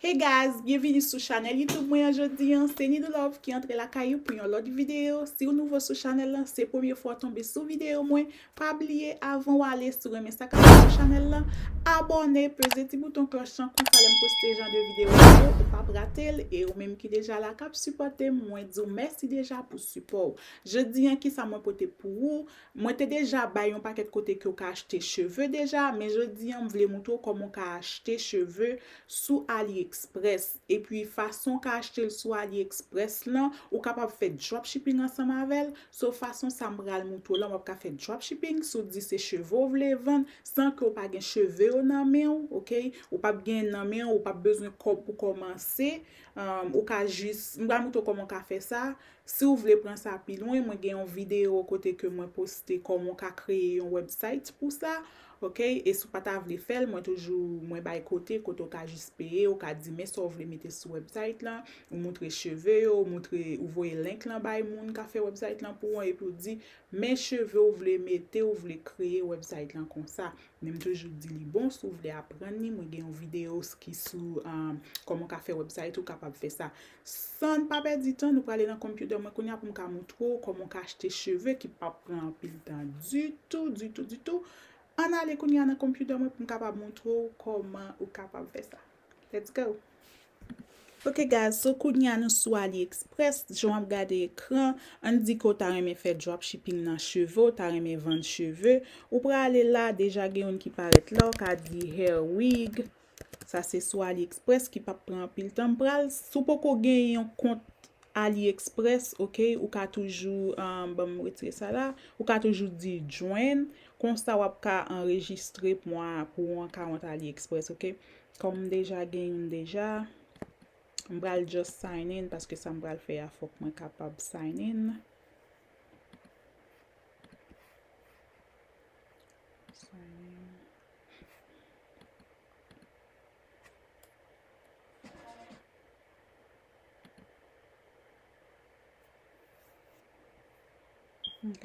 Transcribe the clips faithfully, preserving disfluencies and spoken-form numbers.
Hey guys, byenvini sou chanèl YouTube mwen an jodi an. Se Nidou Love ki antre lakay ou pou yon lòt videyo. Si w nouvo sou chanèl lan, se premye fwa w tonbe sou videyo mwen, pa bliye avan w ale, si w renmen sa k ap fèt sou chanèl lan, abòne, peze ti bouton klòch lan, konsa lè m poste jan de videyo sa yo, ou p ap rate l. E ou menm ki deja la k ap sipòte m, mwen di w mèsi deja pou sipò w. Jodi an, kisa mwen pote pou ou? Mwen te deja bay yon pakèt kote ke w ka achte cheve deja, men jodi an, m vle moutre w kòman w ka achte cheve sou AliExpress. Epi, fason w ka achte l sou AliExpress lan, ou kapab fè dropshipping ansanm avè l. So, fason sa m pral moutre w lan, w ap ka fè dropshipping, si w di se cheve w vle vann, san ke w pa gen cheve yo nan men w, oke? Ou p ap gen nan men w, ou p ap bezwen kòb pou kòmanse. Um, ou ka jis, m pral moutre w kòman w ka fè sa. Si w vle pran sa pi lwen, mwen gen yon videyo kote ke mwen poste kòman w ka kreye yon website pou sa, oke? E si w pa ta vle fè l, mwen toujou, mwen bay kote, kote w ka jis peye, ou ka di men sa w vle mete sou website lan, ou moutre cheve yo, ou moutre, ou voye link lan bay moun ka fè website lan pou ou an, epi w di men cheve w vle mete, ou vle kreye website lan konsa. Men m toujou di li bon, si w vle aprann li, mwen gen yon videyo s-, ki sou, um, kòman w ka fè website, ou kapab fè sa. San n pa pèdi tan, nou prale nan computer mwen kounye a pou m ka moutre w kòman w ka achte cheve ki p ap pran anpil tan ditou, ditou, ditou. Ann ale kounye a nan computer mwen pou m kapab moutre w kòman ou kapab fè sa. Let's go! Ok guys, so kounye a nou sou AliExpress, jan w ap gade ekran, ann di ke w ta renmen fè dropshipping nan cheve, w ta renmen vann cheve, ou prale la, deja gen youn ki parèt la, w ka di hair wig, sa se sou AliExpress ki p ap pran anpil tan. M pral, si w poko gen yon kont AliExpress, ok, ou ka toujou, um, ban m retire sa la, ou ka toujou di join, konsa w ap ka anrejistre pou, pou yon account AliExpress, ok. Kòm m deja gen youn deja, m pral just sign in, paske sa m pral fè a, fòk mwen kapab sign in. Sign in. Ok.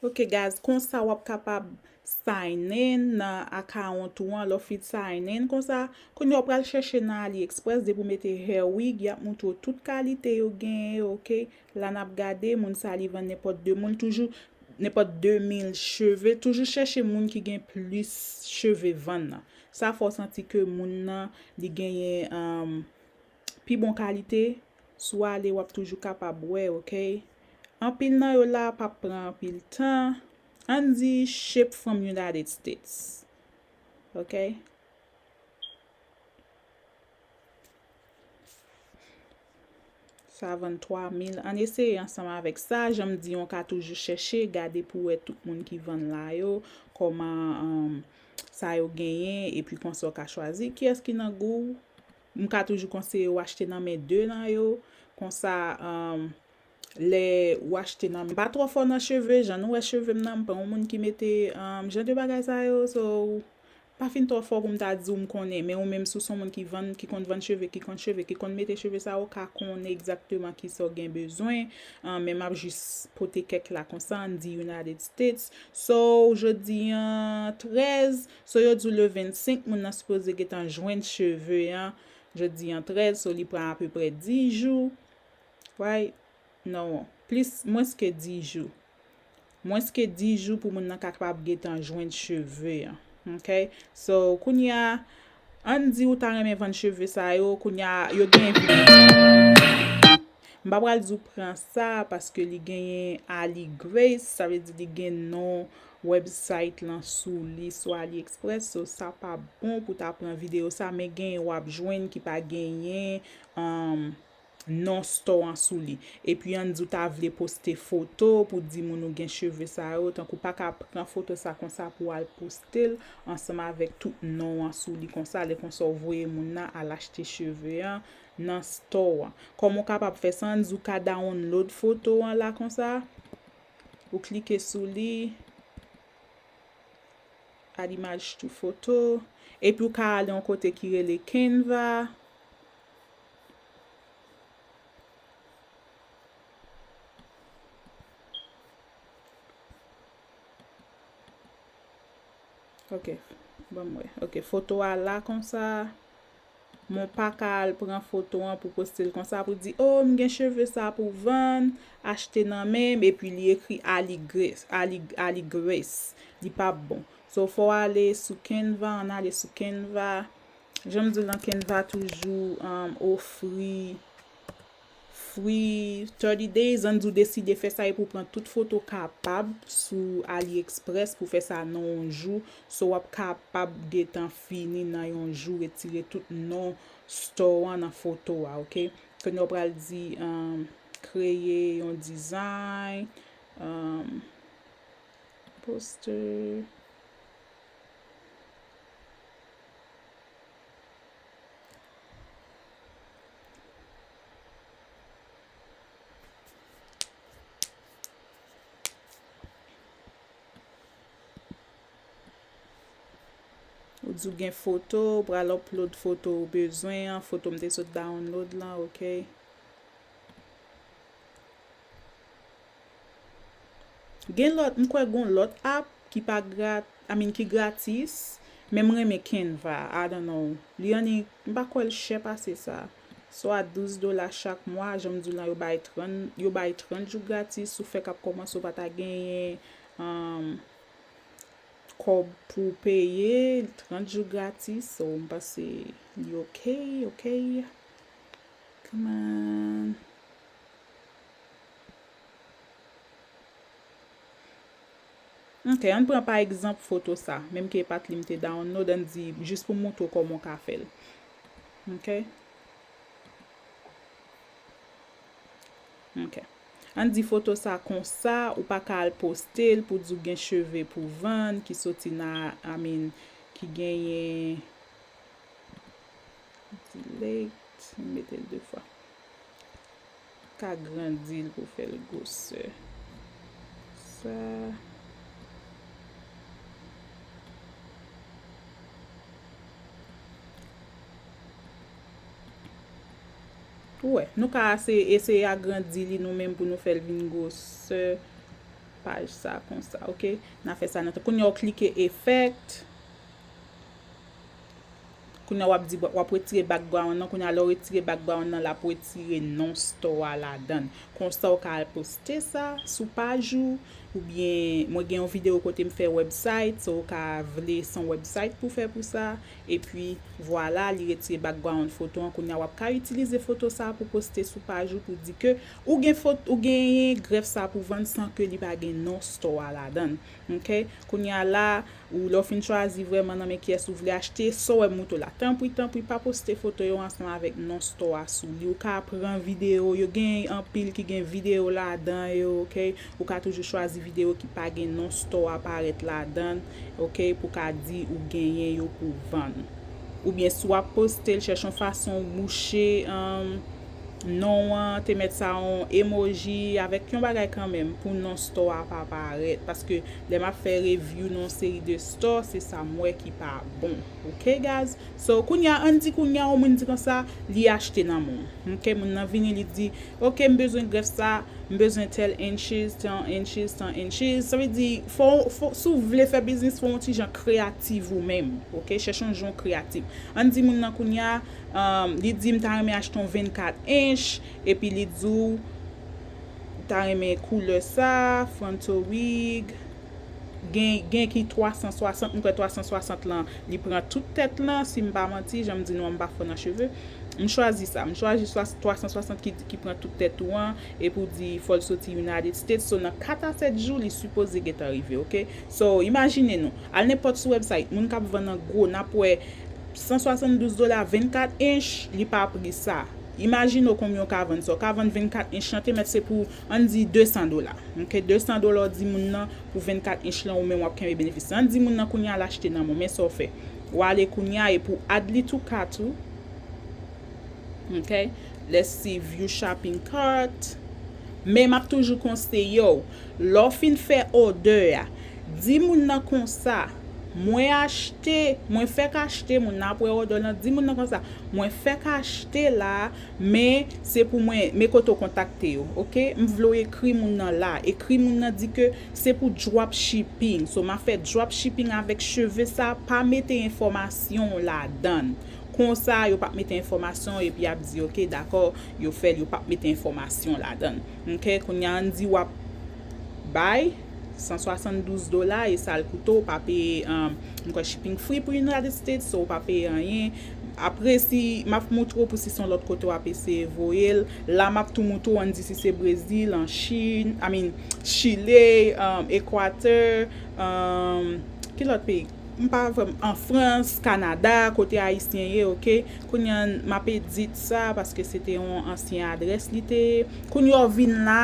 Ok, guys, konsa w ap kapab sign in nan account ou an. Lè w fin sign in konsa, kounye a w pral chèche nan AliExpress, depi w mete hair wig, y ap moutre w tout kalite yo genyen yo, ok? La n ap gade, moun sa li vann nenpòt de moun, toujou nenpòt de mil cheve, toujou chèche moun ki gen plis cheve vann nan. Sa fè w santi ke moun nan, li genyen, um, pi bon kalite. Si w ale, w ap toujou kapab wè, ok? Anpil nan yo la p ap pran anpil tan. Ann di Shape from United States. Ok? Sa vann twa mil. Ann eseye ansanm avèk sa. Jan m di, w ka toujou chèche, gade pou w wè tout moun ki vann la yo, kòman, um, sa yo genyen, epi konsa w ka chwazi kiyès ki nan gou w. M ka toujou konseye w achte nan men de nan yo. Konsa, um, lè w achte nan men, m pa twò fò nan cheve, jan nou wè cheve m nan, m pa yon moun ki mete, um, jan de bagay sa yo, so, pa fin twò fò pou m ta di w m konnen, men ou menm si w se yon moun ki vann, ki konn vann cheve, ki konn cheve, ki konn mete cheve sa yo, w ka konnen egzakteman kisa w gen bezwen. Ah, men m ap jis pote kèk la konsa, ann di United States. So, jodi an trèz, so yo di w le vennsenk, moun nan sipoze gentan jwenn cheve an. Jodi an trèz, so li pran apeprè dis jou. Right? Non, plis, mwens ke dis jou. Mwens ke dis jou pou moun nan kapab gentan jwenn cheve an. Ok? So, kounye a, ann di ou ta renmen vann cheve sa yo, kounye a, yo gen vi-, m pa pral di w pran sa, paske li genyen Ali Grace, sa vle di li gen non website lan sou li, sou AliExpress, so sa pa bon pou ta pran videyo sa, men genyen w ap jwenn ki pa genyen, um, non store an sou li. Epi ann di w ta vle poste foto pou di moun ou gen cheve sa yo, tankou w pa ka pran foto sa konsa pou w al poste l ansanm avèk tout non an sou li konsa, lè konsa w voye moun nan al achte cheve an nan store an. Kòman w kapab fè sa? Ann di w ka download foto an la konsa, ou klike sou li. Add image to photo. Epi w ka ale yon kote ki rele Canva. Ok, ban m wè. Ok, foto a la konsa. Mwen pa ka al pran foto an pou poste l konsa pou di, oh, m gen cheve sa pou vann, achte nan men m, epi li ekri Ali Grace, Ali, Ali Grace. Li p ap bon. So, fò w ale sou Canva, ann ale sou Canva. Jan m di w lan, Canva toujou, um, ofri free thirty days, ann di w deside fè sa epi w pran tout foto kapab sou AliExpress pou fè sa nan yon jou. So, w ap kapab gentan fini nan yon jou, retire tout non store an nan foto a, ok? Kounye a w pral di, um, kreye yon design, um, poster. Ou di w gen foto, ou pral upload foto ou bezwen an, foto m te sot download lan, ok. Gen lòt, m kwè gen lòt app ki pa grat, I mean, ki gratis, men m renmen Canva, I don't know. Li annik, m pa kwè l chè pase sa. So a douz dola chak mwa, jan m di w lan, yo bay trant, yo bay trant jou gratis, si w fèk ap kòmanse, ou pa ta genyen, um, kòb pou w peye, trant jou gratis, so m panse li ok, ok. Come on. Ok, ann pran pa egzanp foto sa, menm ke e pa t li m te download, ann di, jis pou m montre w kòman w ka fè l. Ok? Ok. Ann di foto sa konsa, ou pa ka al poste l pou di w gen cheve pou vann, ki soti nan, I mean, ki genyen, delete, m mete l de fwa. Ka grandi l pou fè l gwosè. Sa. Ou wè, nou ka ase-, eseye agrandi li nou menm pou nou fè l vin gwosè paj sa konsa, ok? N a fè sa nan tan. Kounye a w klike effect. Kounye a w ap di, w ap retire background nan. Kounye a lè w retire background nan, l ap retire non store a ladan l. Konsa w ka al poste sa sou paj ou, oubyen mwen gen yon videyo kote m fè website, so w ka vle se yon website pou fè pou sa. Epi, vwala, li retire background foto an. Kounye a w ap ka itilize foto sa pou poste sou paj ou pou di ke ou gen fot-, ou genyen grèf sa pou vann san ke li pa gen non store a ladan l. Ok? Kounye a la, ou lè w fin chwazi vrèman nan men kiyès ou vle achte, sa w wè m montre w la. Tanpri, tanpri, pa poste foto yo ansanm avèk non store a sou li. Ou ka pran videyo, yo gen anpil ki gen videyo ladan yo, ok? Ou ka toujou chwazi videyo ki pa gen non store a parèt ladan l, ok? Pou ka di ou genyen yo pou vann. Oubyen si w ap poste l, chèche yon fason mouche, um, non an, te mèt sa yon emoji avèk yon bagay kanmenm pou non store a pa parèt. Paske lè m ap fè review nan yon seri de store, se sa m wè ki pa bon. Ok, guys? So, kounye a, ann di kounye a, yon moun di konsa, li achte nan men w. Ok, moun nan vini, li di, ok, m bezwen grèf sa, m bezwen tèl inches, tan inches, tan inches. Sa vle di, fò, fò, si w vle fè biznis, fò w yon ti jan kreyatif ou menm. Ok, chèche yon jan kreyatif. Ann di moun nan kounye a, um, li di, m ta renmen achte yon vennkat inch, epi li di w, ta renmen koulè sa, frontal wig, gen, gen ki twa san swasant, m kwè twa san swasant lan, li pran tout tèt lan, si m pa manti, jan m di nou an, m pa fò nan cheve. M chwazi sa, m chwazi swa-, twa san swasant ki, ki pran tout tèt ou an, epi w di fò l soti United States, so nan kat a sèt jou, li sipoze gentan rive, ok? So, imajine nou, al nenpòt sou website, moun k ap vann an gwo, n ap wè san swasanndouz dola vennkat inch, li pa pri sa. Imajine w konbyen w ka vann sa. W ka vann vennkat inch lan, te mèt se pou, ann di, de san dola. Ok, de san dola w di moun nan pou vennkat inch lan, ou menm w ap kenbe benefis la. Ann di moun nan kounye a l achte nan men w, men sa w fè. W ale kounye a epi w add li tou kat ou. Ok, let's see, view shopping cart. Men m ap toujou konseye w, lè w fin fè òdè a, di moun nan konsa, Mwen achte, mwen fèk achte, moun nan ap wè òdè w lan, di moun nan konsa, mwen fèk achte la, men se pou mwen, men kote w kontakte yo, oke? M vle w ekri moun nan la, ekri moun nan di ke se pou drop shipping. So, m ap fè drop shipping avèk cheve sa, pa mete enfòmasyon w ladan l. Konsa, yo p ap mete enfòmasyon epi y ap di, oke, dakò, yo fè l, yo p ap mete enfòmasyon ladan l. Oke, kounye a, ann di w ap bay san swasanndouz dola, e sa l koute w, ou pa peye, um, m kwè shipping free pou United States, so ou pa peye anyen. Apre, si m ap moutre w pou si se yon lòt kote w ap eseye voye l, la m ap tou moutre w, ann di si se Brezil, an Chin, I mean, Chile, um, Ekwatè, um, ki lòt peyi? M pa vrèm-, an Frans, Kanada, kote Ayisyen ye, oke? Kounye a, m ap edit sa, paske se te yon ansyen adrès li te ye. Kounye a w vin la,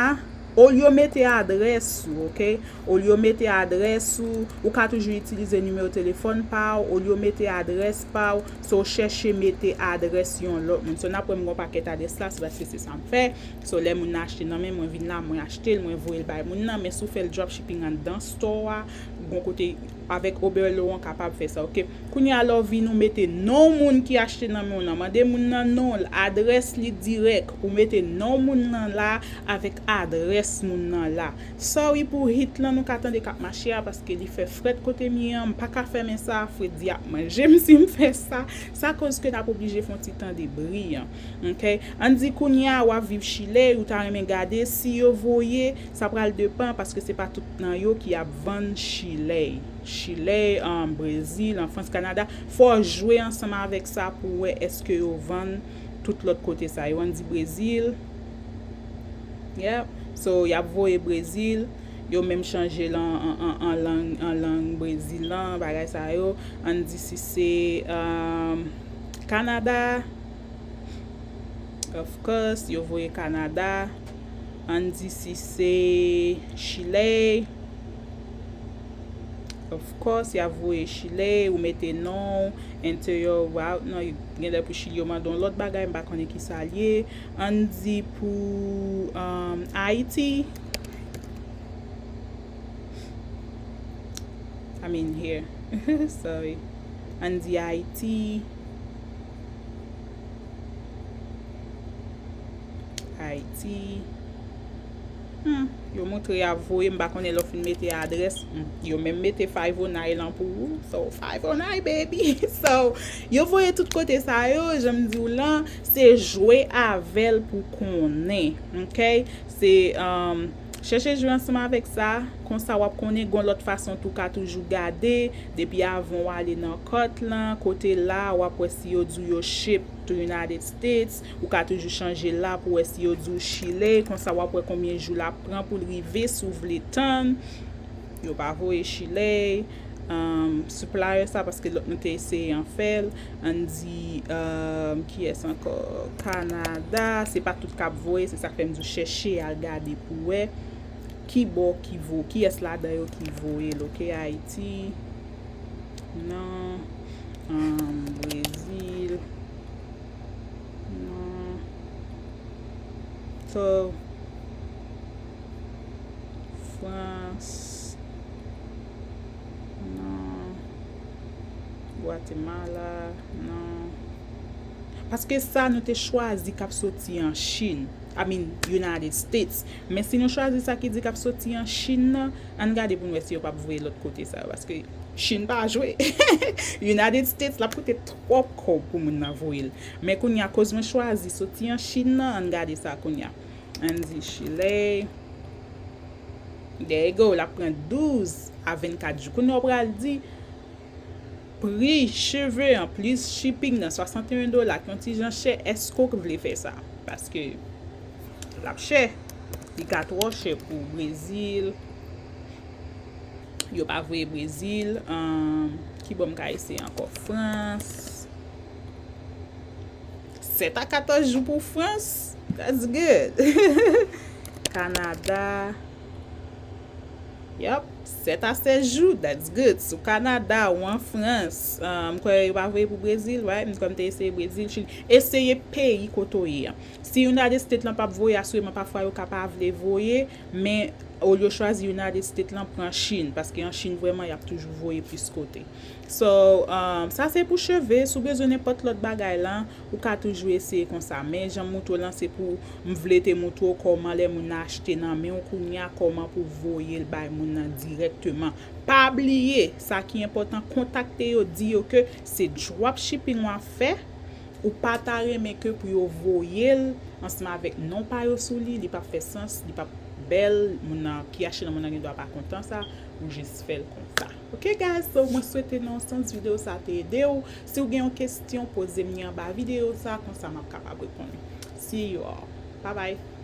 olye w mete adrès ou, oke? Olye w mete adrès ou, ou ka toujou itilize nimewo telefòn pa w, olye w mete adrès pa w, so w chèche mete adrès yon lòt moun. So, n ap wè m gen yon pakèt adrès la, se paske se sa m fè. So, lè moun nan achte nan men mwen, vin la, mwen achte l, mwen voye l bay moun nan, men si w fè l drop shipping anndan store a, gon kote avèk Oberlo an kapab fè sa, oke? Kounye a, lè w vin, ou mete non moun ki achte nan men w nan. Mande moun nan non l, adrès li dirèk. Ou mete non moun nan la avèk adrès moun nan la. Sorry pou heat lan nou ka tande k ap mache a, paske li fè frèt kote m ye an. M pa ka fèmen sa, fredi ap manje m si m fè sa. Sa koz ke n ap oblije fè yon ti tande bri an. Oke? Ann di kounye a, w ap viv Chile, ou ta renmen gade si yo voye, sa pral depann, paske se pa tout nan yo ki ap vann Chile. Chile, an Brezil, an Frans, Kanada. Fò w jwe ansanm avèk sa pou w wè èske yo vann tout lòt kote sa yo. Ann di Brezil. Yep. So, y ap voye Brezil. Yo menm chanje l an, an, an, an lang, an lang Brezil lan, bagay sa yo. Ann di si se, um, Kanada. Of course, yo voye Kanada. Ann di si se Chile. Of course, y ap voye Chile, ou mete non w, enter your route. Non, gen lè pou Chile, yo mande w lòt bagay, m pa konnen ki sa l ye. Ann di pou, um, Ayiti. I mean here. Sorry. Ann di Ayiti. Ayiti. Hmm, yo moutre y ap voye, m pa konnen lè w fin mete adrès. Hmm, yo menm mete five oh nine lan pou ou. So, five oh nine, baby. So, yo voye tout kote sa yo, jan m di w lan, se jwe avè l pou konnen. Oke? Se, um, chèche jwe ansanm avèk sa. Konsa w ap konnen gon lòt fason tou ka toujou gade. Depi avan w ale nan cart lan, kote la, w ap wè si yo di w yo ship to United States. Ou ka toujou chanje la pou wè si yo di w Chile. Konsa w ap wè konbyen jou l ap pran pou l rive si w vle tann. Yo pa voye Chile. Um, supplier sa, paske lòt nou te eseye an fè l. Ann di, um, kiyès ankò? Kanada. Se pa tout k ap voye, se sa k fè m di w chèche al gade pou wè ki bò ki vo-, kiyès ladan yo ki voye l, oke? Ayiti. Non. Um, Brezil. Non. So, Frans. Non. Gwatemala. Non. Paske sa nou te chwazi k ap soti an Chin. I mean, United States. Men si nou chwazi sa ki di k ap soti an Chin nan, ann gade pou n wè si yo p ap voye lòt kote sa yo. Paske Chin pa jwe. United States, l ap koute twòp kòb pou moun nan voye l. Men kounye a, koz mwen chwazi soti an Chin nan, ann gade sa kounye a. Ann di Chile. There you go, l ap pran douz a vennkat jou. Kounye a, w pral di, pri cheve an plis shipping nan swasanteyen dola ki yon ti jan chè, èske w vle fè sa? Paske l ap chè. Li ka twò chè pou Brezil. Yo pa voye Brezil. Ahn, ki bò m ka eseye ankò? Frans. Sèt a katòz jou pou Frans. That's good. Kanada. Yup. Sèt a sèz jou, that's good. Si w Kanada, ou an Frans, um, m kwè yo pa voye pou Brezil, right? M kwè m te eseye Brezil, Chili. Eseye peyi kote w ye an. Si United States lan p ap voye, asireman pafwa yo ka pa vle voye, men olye w chwazi United States lan, pran Chin, paske an Chin vrèman y ap toujou voye plis kote. So, um, sa se pou cheve. Si w bezwen nenpòt lòt bagay lan, ou ka toujou eseye konsa. Men jan m moutre w lan, se pou m vle te moutre w kòman lè moun nan achte nan men w kounye a, kòman pou voye l bay moun nan dirèkteman. Pa bliye, sa ki enpòtan, kontakte yo, di yo ke se dropshipping w ap fè, ou pa ta renmen ke pou yo voye l ansanm avèk non pa yo sou li, li p ap fè sans, li p ap bèl, moun nan ki achte nan moun nan gen dwa pa kontan sa, ou jis fè l konsa. Ok guys, so mwen swete nan yon sans videyo sa te ede w. Si w gen yon kesyon, poze m li anba videyo sa, konsa m ap kapab reponn ou. See you all. Bye bye.